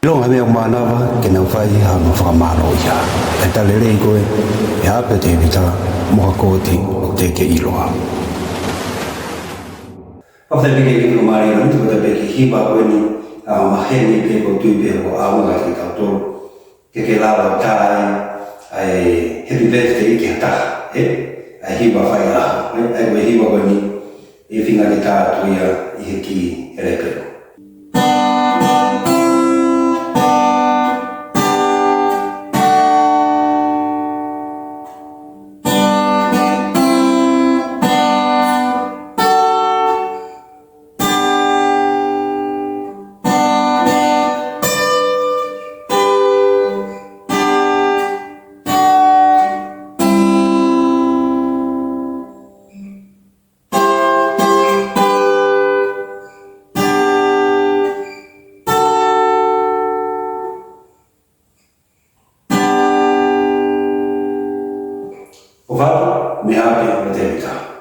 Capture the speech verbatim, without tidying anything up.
ʻIlonga meʻa mānava ke nau fai hano fakamālō ia. ʻE tala lelei koe, ʻe Hape Tēvita, mo ha kooti ʻoku teʻeki ke ʻiloa. Fakafetaʻi pē ki he ʻEiki Māfimafi, ʻoku fakafetaʻi pē ki he hiva ko eni, ʻa maheni pē ko e tui pē ʻoku ʻaonga kiate kitautolu. Ke ke lava ʻo tā ai ʻa e happy birthday ki ha taha, ē? ʻA e hiva faiʻaho, ē? ʻA ia ko e hiva ko eni, ʻe feinga ke tā atu ia ʻi he kī ʻe lepelo. ʻOfa atu, meʻa pē mo Tēvita.